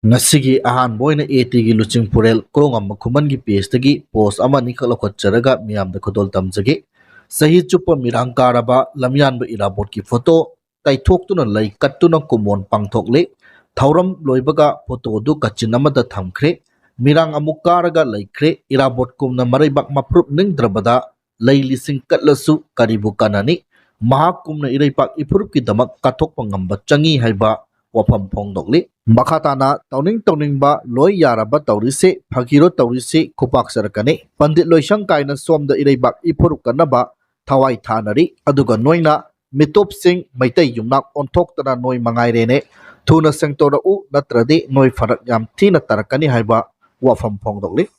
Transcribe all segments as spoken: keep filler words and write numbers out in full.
ꯉꯁꯤꯒꯤ ꯑꯍꯥꯟꯕ ꯑꯣꯏꯅ ꯑꯦ ꯇꯤꯒꯤ ꯂꯨꯆꯤꯡꯄꯨꯔꯦꯜ ꯀ꯭ꯔꯣꯉꯝꯕ ꯈꯨꯃꯟꯒꯤ ꯄꯦꯖꯇꯒꯤ ꯄꯣꯁ ꯑꯃꯅꯤꯈꯛ ꯂꯧꯈꯠꯆꯔꯒ ꯃꯤꯌꯥꯝꯗ ꯈꯨꯗꯣꯜ ꯇꯝꯖꯒꯦ꯫ ꯆꯍꯤ ꯆꯨꯞꯄ ꯃꯤꯔꯥꯡ ꯀꯥꯔꯕ ꯂꯝꯌꯥꯟꯕ ꯏꯔꯥꯕꯣꯠꯀꯤ ꯐꯣꯇꯣ ꯇꯩꯊꯣꯛꯇꯨꯅ ꯂꯩ ꯀꯠꯇꯨꯅ ꯀꯨꯝꯑꯣꯟ ꯄꯥꯡꯊꯣꯛꯂꯦ꯫ ꯊꯧꯔꯝ ꯂꯣꯏꯕꯒ ꯐꯣꯇꯣꯗꯨ ꯀꯥꯆꯤꯟ ꯑꯃꯗ ꯊꯝꯈ꯭ꯔꯦ꯫ ꯃꯤꯔꯥꯡ ꯑꯃꯨꯛ ꯀꯥꯔꯒ ꯂꯩꯈ꯭ꯔꯦ꯫ ꯏꯔꯥꯕꯣꯠꯀꯨꯝꯅ ꯃꯔꯩꯕꯥꯛ ꯃꯐꯨꯔꯨꯞ ꯅꯤꯡꯗ꯭ꯔꯕꯗ ꯂꯩ ꯂꯤꯁꯤꯡ ꯀꯠꯂꯁꯨ ꯀꯔꯤꯕꯨ ꯀꯥꯟꯅꯅꯤ? ꯃꯍꯥꯛꯀꯨꯝꯅ ꯏꯔꯩꯄꯥꯛ ꯏꯐꯨꯔꯨꯞꯀꯤꯗꯃꯛ ꯀꯠꯊꯣꯛꯄ ꯉꯝꯕ ꯆꯪꯏ ꯍꯥꯏꯕ ꯋꯥꯐꯝ ꯐꯣꯡꯗꯣꯛꯂꯤ꯫ ꯃꯈꯥ ꯇꯥꯅ ꯇꯧꯅꯤꯡ ꯇꯧꯅꯤꯡꯕ ꯂꯣꯏ ꯌꯥꯔꯕ ꯇꯧꯔꯤꯁꯦ, ꯐꯥꯒꯤꯔꯣ ꯇꯧꯔꯤꯁꯦ, ꯈꯨꯄꯥꯛ ꯆꯥꯔꯛꯀꯅꯤ꯫ ꯄꯟꯗꯤꯠ ꯂꯣꯏꯁꯪ ꯀꯥꯏꯅ ꯁꯣꯝꯗ ꯏꯔꯩꯕꯥꯛ ꯏꯐꯨꯔꯨꯞ ꯀꯟꯅꯕ ꯊꯋꯥꯏ ꯊꯥꯅꯔꯤ, ꯑꯗꯨꯒ ꯅꯣꯏꯅ ꯃꯤꯇꯣꯞꯁꯤꯡ ꯃꯩꯇꯩ ꯌꯨꯝꯅꯥꯛ ꯑꯣꯟꯊꯣꯛꯇꯅ ꯅꯣꯏ ꯃꯉꯥꯏꯔꯦꯅꯦ꯫ ꯊꯨꯅ ꯁꯦꯡꯇꯣꯔꯛꯎ, ꯅꯠꯇ꯭ꯔꯗꯤ ꯅꯣꯏ ꯐꯔꯛ ꯌꯥꯝ ꯊꯤꯅ ꯇꯥꯔꯛꯀꯅꯤ ꯍꯥꯏꯕ ꯋꯥꯐꯝ ꯐꯣꯡꯗꯣꯛꯂꯤ꯫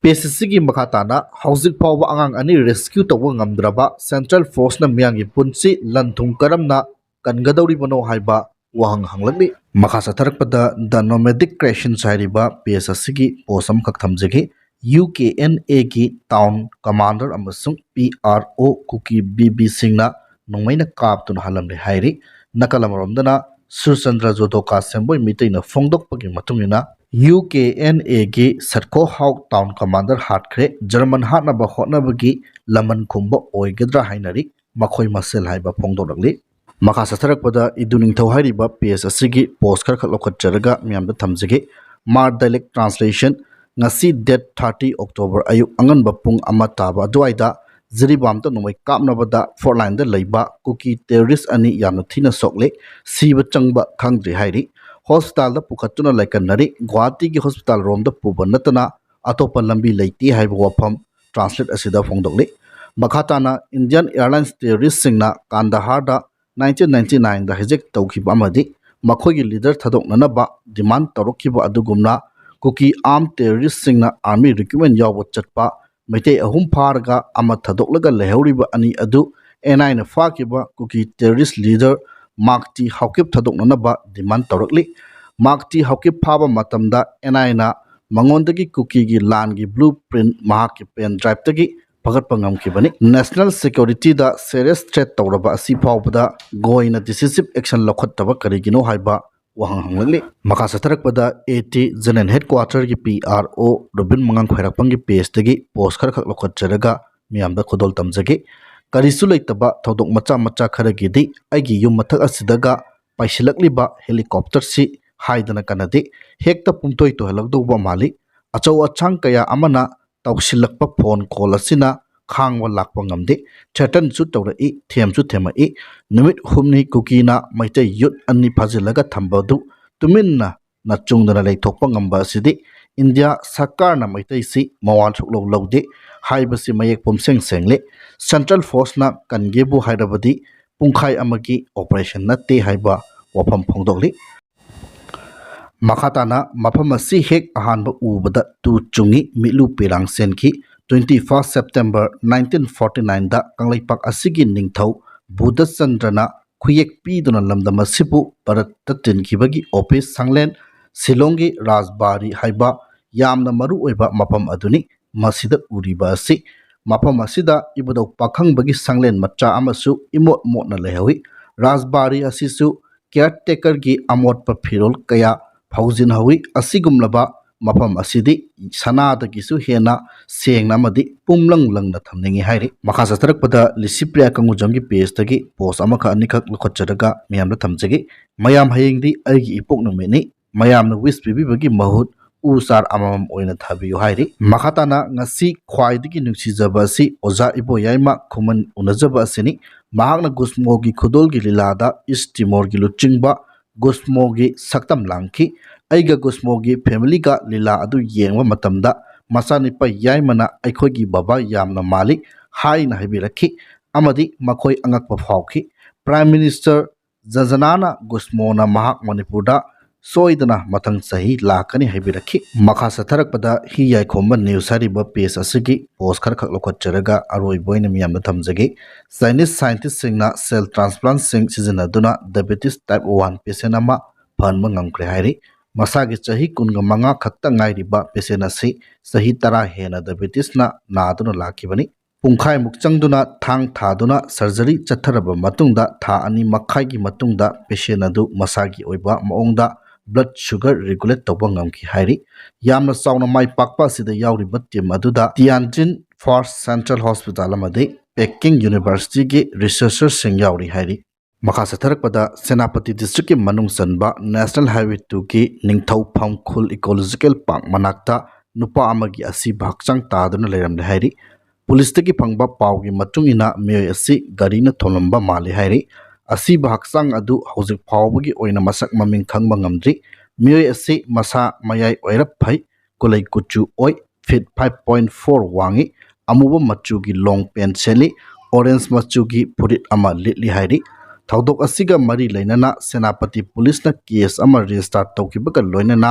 ꯄꯦꯖ ꯑꯁꯤꯒꯤ ꯃꯈꯥ ꯇꯥꯅ ꯍꯧꯖꯤꯛ ꯐꯥꯎꯕ ꯑꯉꯥꯡ ꯑꯅꯤ ꯔꯦꯁꯀ꯭ꯌꯨ ꯇꯧꯕ ꯉꯝꯗ꯭ꯔꯕ ꯁꯦꯟꯇ꯭ꯔꯦꯜ ꯐꯣꯔꯁꯅ ꯃꯤꯌꯥꯝꯒꯤ ꯄꯨꯟꯁꯤ ꯂꯟ ꯊꯨꯝ ꯀꯔꯝꯅ ꯀꯟꯒꯗꯧꯔꯤꯕꯅꯣ ꯍꯥꯏꯕ ꯋꯥꯍꯪ ꯍꯪꯂꯛꯂꯤ꯫ ꯃꯈꯥ ꯆꯠꯊꯔꯛꯄꯗ The Nomadic Creations ꯍꯥꯏꯔꯤꯕ ꯄꯦꯖ ꯑꯁꯤꯒꯤ ꯄꯣꯁ ꯑꯃꯈꯛ ꯊꯝꯖꯒꯦ꯫ ꯌꯨ ꯀꯦ ꯑꯦꯟ ꯑꯦꯒꯤ ꯇꯥꯎꯟ ꯀꯃꯥꯟꯗꯔ ꯑꯃꯁꯨꯡ ꯄꯤ ꯑꯥꯔ ꯑꯣ ꯀꯨꯀꯤ ꯕꯤ ꯕꯤꯁꯤꯡꯅ ꯅꯣꯡꯃꯩꯅ ꯀꯥꯞꯇꯨꯅ ꯍꯥꯠꯂꯝꯂꯦ ꯍꯥꯏꯔꯤ꯫ ꯅꯥꯀꯜ ꯑꯃꯔꯣꯝꯗꯅ ꯁꯨꯔꯆꯟꯗ꯭ꯔ ꯖꯣꯗꯣꯀꯥ ꯁꯦꯝꯕꯣꯏ ꯃꯤꯇꯩꯅ ꯐꯣꯡꯗꯣꯛꯄꯒꯤ ꯃꯇꯨꯡ ꯏꯟꯅ ꯌꯨ ꯀꯦ ꯑꯦꯟ ꯑꯦꯒꯤ ꯁꯠꯈꯣ ꯍꯥꯎ ꯇꯥꯎꯟ ꯀꯃꯥꯟꯗꯔ ꯍꯥꯠꯈ꯭ꯔꯦ꯫ ꯖꯔꯃꯟ ꯍꯥꯠꯅꯕ ꯍꯣꯠꯅꯕꯒꯤ ꯂꯃꯟ ꯈꯨꯝꯕ ꯑꯣꯏꯒꯗ꯭ꯔꯥ ꯍꯥꯏꯅꯔꯤ꯫ ꯃꯈꯣꯏ ꯃꯁꯦꯜ ꯍꯥꯏꯕ ꯐꯣꯡꯗꯣꯔꯛꯂꯤ꯫ ꯃꯈꯥ ꯆꯠꯊꯔꯛꯄꯗ ꯏꯗꯨ ꯅꯤꯡꯊꯧ ꯍꯥꯏꯔꯤꯕ ꯄꯦꯖ ꯑꯁꯤꯒꯤ ꯄꯣꯁ ꯈꯔꯈꯛ ꯂꯧꯈꯠꯆꯔꯒ ꯃꯤꯌꯥꯝꯗ ꯊꯝꯖꯒꯦ꯫ ꯃꯥꯔ ꯗꯥꯏꯂꯦꯛ ꯇ꯭ꯔꯥꯟꯁꯂꯦꯁꯟ: ꯉꯁꯤ ꯗꯦꯠ ꯊꯥꯔꯇꯤ ꯑꯣꯛꯇꯣꯕꯔ ꯑꯌꯨꯛ ꯑꯉꯟꯕ ꯄꯨꯡ ꯑꯃ ꯇꯥꯕ ꯑꯗꯨꯋꯥꯏꯗ ꯖꯤꯔꯤꯕꯥꯝꯗ ꯅꯣꯡꯃꯩ ꯀꯥꯞꯅꯕꯗ ꯐ꯭ꯔꯣꯟꯠ ꯂꯥꯏꯟꯗ ꯂꯩꯕ ꯀꯨꯀꯤ ꯇꯦꯔꯣꯔꯤꯁ ꯑꯅꯤ ꯌꯥꯝꯅ ꯊꯤꯅ ꯁꯣꯛꯂꯦ꯫ ꯁꯤꯕ ꯆꯪꯕ ꯈꯪꯗ꯭ꯔꯤ ꯍꯥꯏꯔꯤ꯫ ꯍꯣꯁꯄꯤꯇꯥꯜꯗ ꯄꯨꯈꯠꯇꯨꯅ ꯂꯩꯀꯟꯅꯔꯤ꯫ ꯒꯨꯋꯥꯍꯥꯇꯤꯒꯤ ꯍꯣꯁꯄꯤꯇꯥꯜ ꯔꯣꯝꯗ ꯄꯨꯕ ꯅꯠꯇꯅ ꯑꯇꯣꯞꯄ ꯂꯝꯕꯤ ꯂꯩꯇꯦ ꯍꯥꯏꯕ ꯋꯥꯐꯝ ꯇ꯭ꯔꯥꯟꯁꯂꯦꯠ ꯑꯁꯤꯗ ꯐꯣꯡꯗꯣꯛꯂꯤ꯫ ꯃꯈꯥ ꯇꯥꯅ ꯏꯟꯗꯤꯌꯟ ꯑꯦꯌꯔꯂꯥꯏꯟꯁ ꯇꯦꯔꯣꯔꯤꯁꯁꯤꯡꯅ ꯀꯥꯟꯗꯍꯥꯔꯗ ꯅꯥꯏꯟꯇꯤꯟ ꯅꯥꯏꯟꯇꯤ ꯅꯥꯏꯟꯗ ꯍꯥꯏꯖꯦꯛ ꯇꯧꯈꯤꯕ ꯑꯃꯗꯤ ꯃꯈꯣꯏꯒꯤ ꯂꯤꯗꯔ ꯊꯥꯗꯣꯛꯅꯅꯕ ꯗꯤꯃꯥꯟ ꯇꯧꯔꯛꯈꯤꯕ ꯑꯗꯨꯒꯨꯝꯅ ꯀꯨꯀꯤ ꯑꯥꯔꯝ ꯇꯦꯔꯣꯔꯤꯁꯁꯤꯡꯅ ꯑꯥꯔꯃꯤ ꯔꯤꯀ꯭ꯔꯨꯠꯃꯦꯟ ꯌꯥꯎꯕ ꯆꯠꯄ ꯃꯩꯇꯩ ꯑꯍꯨꯝ ꯐꯥꯔꯒ ꯑꯃ ꯊꯥꯗꯣꯛꯂꯒ ꯂꯩꯍꯧꯔꯤꯕ ꯑꯅꯤ ꯑꯗꯨ ꯑꯦꯟ ꯑꯥꯏꯅ ꯐꯥꯈꯤꯕ Kuki terrorist leader Mark T Haokip ꯊꯥꯗꯣꯛꯅꯅꯕ ꯗꯤꯃꯥꯟ ꯇꯧꯔꯛꯂꯤ꯫ ꯃꯥꯔꯛ ꯇꯤ ꯍꯥꯎꯀꯤꯞ ꯐꯥꯕ ꯃꯇꯝꯗ ꯑꯦꯟ ꯑꯥꯏꯅ ꯃꯉꯣꯟꯗꯒꯤ ꯀꯨꯀꯤꯒꯤ ꯂꯥꯟꯒꯤ ꯕ꯭ꯂꯨ ꯄ꯭ꯔꯤꯟꯠ ꯃꯍꯥꯛꯀꯤ ꯄꯦꯟ ꯗ꯭ꯔꯥꯏꯚꯇꯒꯤ ꯐꯒꯠꯄ ꯉꯝꯈꯤꯕꯅꯤ꯫ ꯅꯦꯁꯅꯦꯜ ꯁꯦꯀ꯭ꯌꯨꯔꯤꯇꯤꯗ ꯁꯦꯔꯤꯌꯁ ꯊ꯭ꯔꯦꯠ ꯇꯧꯔꯕ ꯑꯁꯤ ꯐꯥꯎꯕꯗ ꯒꯣꯏꯅ ꯗꯤꯁꯤꯁꯤꯞ ꯑꯦꯛꯁꯟ ꯂꯧꯈꯠꯇꯕ ꯀꯔꯤꯒꯤꯅꯣ ꯍꯥꯏꯕ ꯋꯥꯍꯪ ꯍꯪꯂꯛꯂꯤ꯫ ꯃꯈꯥ ꯆꯠꯊꯔꯛꯄꯗ ꯑꯦ ꯇꯤ General Headquarterꯒꯤ P R O ꯔꯣꯕꯤꯟ ꯃꯉꯥꯡ ꯈ꯭ꯋꯥꯏꯔꯥꯛꯄꯝꯒꯤ pageꯇꯒꯤ post ꯈꯔꯈꯛ ꯂꯧꯈꯠꯆꯔꯒ ꯃꯤꯌꯥꯝꯗ ꯈꯨꯗꯣꯜ ꯇꯝꯖꯒꯦ꯫ ꯀꯔꯤꯁꯨ ꯂꯩꯇꯕ ꯊꯧꯗꯣꯛ ꯃꯆꯥ ꯃꯆꯥ ꯈꯔꯒꯤꯗꯤ ꯑꯩꯒꯤ ꯌꯨꯝ ꯃꯊꯛ ꯑꯁꯤꯗꯒ ꯄꯥꯏꯁꯤꯜꯂꯛꯂꯤꯕ helicopterꯁꯤ ꯍꯥꯏꯗꯅ ꯀꯥꯟꯅꯗꯦ꯫ ꯍꯦꯛꯇ ꯄꯨꯝꯇꯣꯏ ꯇꯣꯏꯍꯜꯂꯛꯇꯧꯕ ꯃꯥꯜꯂꯤ꯫ ꯑꯆꯧ ꯑꯁꯥꯡ ꯀꯌꯥ ꯑꯃꯅ ꯇꯧꯁꯤꯜꯂꯛꯄ phone call ꯑꯁꯤꯅ ꯈꯥꯡꯕ ꯂꯥꯛꯄ ꯉꯝꯗꯦ꯫ Threatenꯁꯨ ꯇꯧꯔꯛꯏ, ꯊꯦꯝꯁꯨ ꯊꯦꯝꯃꯛꯏ꯫ ꯅꯨꯃꯤꯠ ꯍꯨꯝꯅꯤ ꯀꯨꯀꯤꯅ ꯃꯩꯇꯩ youth ꯑꯅꯤ ꯐꯥꯖꯤꯜꯂꯒ ꯊꯝꯕꯗꯨ ꯇꯨꯃꯤꯟꯅ ꯅꯆꯨꯡꯗꯅ ꯂꯩꯊꯣꯛꯄ ꯉꯝꯕ ꯑꯁꯤꯗꯤ ꯏꯟꯗꯤꯌꯥ ꯁꯔꯀꯥꯔꯅ ꯃꯩꯇꯩꯁꯤ ꯃꯋꯥ ꯁꯨꯛꯂꯧ ꯂꯧꯗꯦ ꯍꯥꯏꯕꯁꯤ ꯃꯌꯦꯛ ꯄꯨꯝꯁꯦꯡ ꯁꯦꯡꯂꯦ꯫ Central Forceꯅ ꯀꯟꯒꯦꯕꯨ ꯍꯥꯏꯔꯕꯗꯤ ꯄꯨꯡꯈꯥꯏ ꯑꯃꯒꯤ operation ꯅꯠꯇꯦ ꯍꯥꯏꯕ ꯋꯥꯐꯝ ꯐꯣꯡꯗꯣꯛꯂꯤ꯫ ꯃꯈꯥ ꯇꯥꯅ ꯃꯐꯝ ꯑꯁꯤ ꯍꯦꯛ ꯑꯍꯥꯟꯕ ꯎꯕꯗ ꯇꯨ ꯆꯨꯡꯉꯤ, ꯃꯤꯠꯂꯨ ꯄꯤꯔꯥꯡ ꯆꯦꯟꯈꯤ꯫ Twenty first September nineteen forty nineꯗ ꯀꯪꯂꯩꯄꯥꯛ ꯑꯁꯤꯒꯤ ꯅꯤꯡꯊꯧ ꯕꯨꯙꯆꯟꯗ꯭ꯔꯅ ꯈꯨꯌꯦꯛ ꯄꯤꯗꯨꯅ ꯂꯝꯗꯝ ꯑꯁꯤꯕꯨ ꯚꯥꯔꯠꯇ ꯇꯤꯟꯈꯤꯕꯒꯤ office ꯁꯪꯂꯦꯟ ꯁꯤꯂꯣꯡꯒꯤ ꯔꯥꯖꯕꯥꯔꯤ ꯍꯥꯏꯕ ꯌꯥꯝꯅ ꯃꯔꯨ ꯑꯣꯏꯕ ꯃꯐꯝ ꯑꯗꯨꯅꯤ꯫ ꯃꯁꯤꯗ ꯎꯔꯤꯕ ꯑꯁꯤ ꯃꯐꯝ ꯑꯁꯤꯗ ꯏꯕꯨꯙꯧ ꯄꯥꯈꯪꯕꯒꯤ ꯁꯪꯂꯦꯟ ꯃꯆꯥ ꯑꯃꯁꯨ ꯏꯃꯣꯠ ꯃꯣꯠꯅ ꯂꯩꯍꯧꯏ꯫ ꯔꯥꯖꯕꯥꯔꯤ ꯑꯁꯤꯁꯨ caretakerꯒꯤ ꯑꯃꯣꯠꯄ ꯐꯤꯔꯣꯜ ꯀꯌꯥ ꯐꯧꯖꯤꯟꯍꯧꯏ꯫ ꯑꯁꯤꯒꯨꯝꯂꯕ ꯃꯐꯝ ꯑꯁꯤꯗꯤ ꯁꯅꯥꯗꯒꯤꯁꯨ ꯍꯦꯟꯅ ꯁꯦꯡꯅ ꯑꯃꯗꯤ ꯄꯨꯝꯂꯪ ꯂꯪꯅ ꯊꯝꯅꯤꯡꯏ ꯍꯥꯏꯔꯤ꯫ ꯃꯈꯥ ꯆꯠꯊꯔꯛꯄꯗ ꯂꯤꯁꯤꯄ꯭ꯔꯤꯌꯥ ꯀꯪꯒꯨꯖꯝꯒꯤ pageꯇꯒꯤ post ꯑꯃꯈꯛ ꯑꯅꯤꯈꯛ ꯂꯧꯈꯠꯆꯔꯒ ꯃꯤꯌꯥꯝꯗ ꯊꯝꯖꯒꯦ꯫ ꯃꯌꯥꯝ ꯍꯌꯦꯡꯗꯤ ꯑꯩꯒꯤ ꯏꯄꯣꯛ ꯅꯨꯃꯤꯠꯅꯤ꯫ ꯃꯌꯥꯝꯅ wish ꯄꯤꯕꯤꯕꯒꯤ ꯃꯍꯨꯠ ꯎ ꯆꯥꯔ ꯑꯃꯃꯝ ꯑꯣꯏꯅ ꯊꯥꯕꯤꯌꯨ ꯍꯥꯏꯔꯤ꯫ ꯃꯈꯥ ꯇꯥꯅ ꯉꯁꯤ ꯈ꯭ꯋꯥꯏꯗꯒꯤ ꯅꯨꯡꯁꯤꯖꯕ ꯑꯁꯤ ꯑꯣꯖꯥ ꯏꯕꯣꯌꯥꯏꯃ ꯈꯨꯃꯟ ꯎꯅꯖꯕ ꯑꯁꯤꯅꯤ꯫ ꯃꯍꯥꯛꯅ ꯒꯨꯁꯃꯣꯒꯤ ꯈꯨꯗꯣꯜꯒꯤ ꯂꯤꯂꯥꯗ ꯏꯁ ꯇꯤꯃꯣꯔꯒꯤ ꯂꯨꯆꯤꯡꯕ ꯒꯨꯁꯃꯣꯒꯤ ꯁꯛꯇꯝ ꯂꯥꯡꯈꯤ꯫ ꯑꯩꯒ ꯒꯨꯁꯃꯣꯒꯤ familyꯒ ꯂꯤꯂꯥ ꯑꯗꯨ ꯌꯦꯡꯕ ꯃꯇꯝꯗ ꯃꯆꯥꯅꯤꯄꯥ ꯌꯥꯏꯃꯅ ꯑꯩꯈꯣꯏꯒꯤ ꯕꯕꯥ ꯌꯥꯝꯅ ꯃꯥꯜꯂꯤ ꯍꯥꯏꯅ ꯍꯥꯏꯕꯤꯔꯛꯈꯤ ꯑꯃꯗꯤ ꯃꯈꯣꯏ ꯑꯉꯛꯄ ꯐꯥꯎꯈꯤ꯫ Prime Minister ꯖꯖꯅꯥꯅ ꯒꯨꯁꯃꯣꯅ ꯃꯍꯥꯛ ꯃꯅꯤꯄꯨꯔꯗ ꯁꯣꯏꯗꯅ ꯃꯊꯪ ꯆꯍꯤ ꯂꯥꯛꯀꯅꯤ ꯍꯥꯏꯕꯤꯔꯛꯈꯤ꯫ ꯃꯈꯥ ꯆꯠꯊꯔꯛꯄꯗ ꯍꯤ ꯌꯥꯏꯈꯣꯝꯕ news ꯍꯥꯏꯔꯤꯕ page ꯑꯁꯤꯒꯤ post ꯈꯔꯈꯛ ꯂꯧꯈꯠꯆꯔꯒ ꯑꯔꯣꯏꯕ ꯑꯣꯏꯅ ꯃꯤꯌꯥꯝꯗ ꯊꯝꯖꯒꯦ꯫ Chinese scientistꯁꯤꯡꯅ cell transplantꯁꯤꯡ ꯁꯤꯖꯤꯟꯅꯗꯨꯅ diabetes type one patient ꯑꯃ ꯐꯍꯟꯕ ꯉꯝꯈ꯭ꯔꯦ ꯍꯥꯏꯔꯤ꯫ ꯃꯁꯥꯒꯤ ꯆꯍꯤ ꯀꯨꯟꯒ ꯃꯉꯥ ꯈꯛꯇ ꯉꯥꯏꯔꯤꯕ patient ꯑꯁꯤ ꯆꯍꯤ ꯇꯔꯥ ꯍꯦꯟꯅ diabetesꯅ ꯅꯥꯗꯨꯅ ꯂꯥꯛꯈꯤꯕꯅꯤ꯫ ꯄꯨꯡꯈꯥꯏꯃꯨꯛ ꯆꯪꯗꯨꯅ ꯊꯥꯡ ꯊꯥꯗꯨꯅ ꯁꯔꯖꯔꯤ ꯆꯠꯊꯔꯕ ꯃꯇꯨꯡꯗ ꯊꯥ ꯑꯅꯤ ꯃꯈꯥꯏꯒꯤ ꯃꯇꯨꯡꯗ ꯄꯦꯁꯦꯟ ꯑꯗꯨ ꯃꯁꯥꯒꯤ ꯑꯣꯏꯕ ꯃꯑꯣꯡꯗ ꯕ꯭ꯂꯗ ꯁꯨꯒꯔ ꯔꯤꯒꯨꯂꯦꯠ ꯇꯧꯕ ꯉꯝꯈꯤ ꯍꯥꯏꯔꯤ꯫ ꯌꯥꯝꯅ ꯆꯥꯎꯅ ꯃꯥꯏ ꯄꯥꯛꯄ ꯑꯁꯤꯗ ꯌꯥꯎꯔꯤꯕ ꯇꯤꯝ ꯑꯗꯨꯗ ꯇꯤꯌꯥꯟꯖꯤꯟ ꯐꯥꯔꯁ ꯁꯦꯟꯇ꯭ꯔꯦꯜ ꯍꯣꯁꯄꯤꯇꯥꯜ ꯑꯃꯗꯤ ꯄꯦꯀꯤꯡ ꯌꯨꯅꯤꯚꯔꯁꯤꯇꯤꯒꯤ ꯔꯤꯁꯔꯆꯔꯁꯤꯡ ꯌꯥꯎꯔꯤ ꯍꯥꯏꯔꯤ꯫ ꯃꯈꯥ ꯆꯠꯊꯔꯛꯄꯗ ꯁꯦꯅꯥꯄꯇꯤ ꯗꯤꯁꯇ꯭ꯔꯤꯛꯀꯤ ꯃꯅꯨꯡ ꯆꯟꯕ ꯅꯦꯁꯅꯦꯜ ꯍꯥꯏꯋꯦ ꯇꯨꯒꯤ ꯅꯤꯡꯊꯧꯐꯝ ꯈꯨꯜ ꯏꯀꯣꯂꯣꯖꯤꯀꯦꯜ ꯄꯥꯔꯛ ꯃꯅꯥꯛꯇ ꯅꯨꯄꯥ ꯑꯃꯒꯤ ꯑꯁꯤꯕ ꯍꯛꯆꯥꯡ ꯇꯥꯗꯨꯅ ꯂꯩꯔꯝꯂꯦ ꯍꯥꯏꯔꯤ꯫ ꯄꯨꯂꯤꯁꯇꯒꯤ ꯐꯪꯕ ꯄꯥꯎꯒꯤ ꯃꯇꯨꯡ ꯏꯟꯅ ꯃꯤꯑꯣꯏ ꯑꯁꯤ ꯒꯥꯔꯤꯅ ꯊꯣꯝꯂꯝꯕ ꯃꯥꯜꯂꯤ ꯍꯥꯏꯔꯤ꯫ ꯑꯁꯤꯕ ꯍꯛꯆꯥꯡ ꯑꯗꯨ ꯍꯧꯖꯤꯛ ꯐꯥꯎꯕꯒꯤ ꯑꯣꯏꯅ ꯃꯁꯛ ꯃꯃꯤꯡ ꯈꯪꯕ ꯉꯝꯗ꯭ꯔꯤ꯫ ꯃꯤꯑꯣꯏ ꯑꯁꯤ ꯃꯁꯥ ꯃꯌꯥꯏ ꯑꯣꯏꯔꯞ ꯐꯩ, ꯀꯨꯂꯩ ꯀꯨꯆꯨ ꯑꯣꯏ, ꯐꯤꯠ ꯐꯥꯏꯚ ꯄꯣꯏꯟꯠ ꯐꯣꯔ ꯋꯥꯡꯏ, ꯑꯃꯨꯕ ꯃꯆꯨꯒꯤ ꯂꯣꯡ ꯄꯦꯟꯠ ꯁꯦꯠꯂꯤ, ꯑꯣꯔꯦꯟꯖ ꯃꯆꯨꯒꯤ ꯐꯨꯔꯤꯠ ꯑꯃ ꯂꯤꯠꯂꯤ ꯍꯥꯏꯔꯤ꯫ ꯊꯧꯗꯣꯛ ꯑꯁꯤꯒ ꯃꯔꯤ ꯂꯩꯅꯅ ꯁꯦꯅꯥꯄꯇꯤ ꯄꯨꯂꯤꯁꯅ ꯀꯦꯁ ꯑꯃ ꯔꯦꯖꯤꯁꯇꯥꯔ ꯇꯧꯈꯤꯕꯒ ꯂꯣꯏꯅꯅ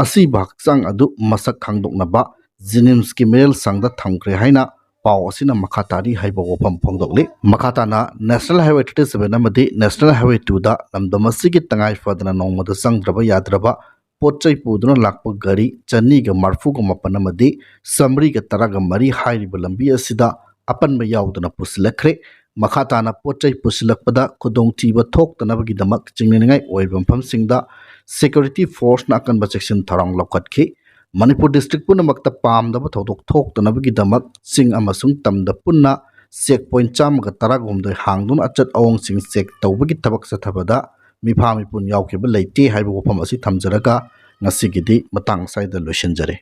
ꯑꯁꯤꯕ ꯍꯛꯆꯥꯡ ꯑꯗꯨ ꯃꯁꯛ ꯈꯪꯗꯣꯛꯅꯕ ꯖꯤꯅꯤꯝꯁꯀꯤ ꯃꯤꯔꯦꯜ ꯁꯪꯗ ꯊꯝꯈ꯭ꯔꯦ ꯍꯥꯏꯅ ꯄꯥꯎ ꯑꯁꯤꯅ ꯃꯈꯥ ꯇꯥꯔꯤ ꯍꯥꯏꯕ ꯋꯥꯐꯝ ꯐꯣꯡꯗꯣꯛꯂꯤ꯫ ꯃꯈꯥ ꯇꯥꯅ ꯅꯦꯁꯅꯦꯜ ꯍꯥꯏꯋꯦ ꯊꯥꯔꯇꯤ ꯁꯚꯦꯟ ꯑꯃꯗꯤ ꯅꯦꯁꯅꯦꯜ ꯍꯥꯏꯋꯦ ꯇꯨꯗ ꯂꯝꯗꯝ ꯑꯁꯤꯒꯤ ꯇꯉꯥꯏ ꯐꯗꯅ ꯅꯣꯡꯃꯗ ꯆꯪꯗ꯭ꯔꯕ ꯌꯥꯗ꯭ꯔꯕ ꯄꯣꯠ ꯆꯩ ꯄꯨꯗꯨꯅ ꯂꯥꯛꯄ ꯒꯥꯔꯤ ꯆꯅꯤꯒ ꯃꯔꯐꯨꯒ ꯃꯥꯄꯟ ꯑꯃꯗꯤ ꯆꯥꯃꯔꯤꯒ ꯇꯔꯥꯒ ꯃꯔꯤ ꯍꯥꯏꯔꯤꯕ ꯂꯝꯕꯤ ꯑꯁꯤꯗ ꯑꯄꯟꯕ ꯌꯥꯎꯗꯅ ꯄꯨꯁꯤꯜꯂꯛꯈ꯭ꯔꯦ꯫ ꯃꯈꯥ ꯇꯥꯅ ꯄꯣꯠ ꯆꯩ ꯄꯨꯁꯤꯜꯂꯛꯄꯗ ꯈꯨꯗꯣꯡꯊꯤꯕ ꯊꯣꯛꯇꯅꯕꯒꯤꯗꯃꯛ ꯆꯤꯡꯅꯅꯤꯡꯉꯥꯏ ꯑꯣꯏꯕ ꯃꯐꯝꯁꯤꯡꯗ ꯁꯦꯀ꯭ꯌꯨꯔꯤꯇꯤ ꯐꯣꯔꯁꯅ ꯑꯀꯟꯕ ꯆꯦꯛꯁꯤꯟ ꯊꯧꯔꯥꯡ ꯂꯧꯈꯠꯈꯤ꯫ ꯃꯅꯤꯄꯨꯔ ꯗꯤꯁꯇ꯭ꯔꯤꯛ ꯄꯨꯝꯅꯃꯛꯇ ꯄꯥꯝꯗꯕ ꯊꯧꯗꯣꯛ ꯊꯣꯛꯇꯅꯕꯒꯤꯗꯃꯛ ꯆꯤꯡ ꯑꯃꯁꯨꯡ ꯇꯝꯗ ꯄꯨꯟꯅ ꯆꯦꯛ ꯄꯣꯏꯟꯠ ꯆꯥꯝꯃꯒ ꯇꯔꯥꯍꯨꯝꯗꯣꯏ ꯍꯥꯡꯗꯨꯅ ꯑꯆꯠ ꯑꯑꯣꯡꯁꯤꯡ ꯆꯦꯛ ꯇꯧꯕꯒꯤ ꯊꯕꯛ ꯆꯠꯊꯕꯗ ꯃꯤꯐꯥ ꯃꯤꯄꯨꯟ ꯌꯥꯎꯈꯤꯕ ꯂꯩꯇꯦ ꯍꯥꯏꯕ ꯋꯥꯐꯝ ꯑꯁꯤ ꯊꯝꯖꯔꯒ ꯉꯁꯤꯒꯤꯗꯤ ꯃꯇꯥꯡ ꯑꯁ꯭ꯋꯥꯏꯗ ꯂꯣꯏꯁꯤꯟꯖꯔꯦ꯫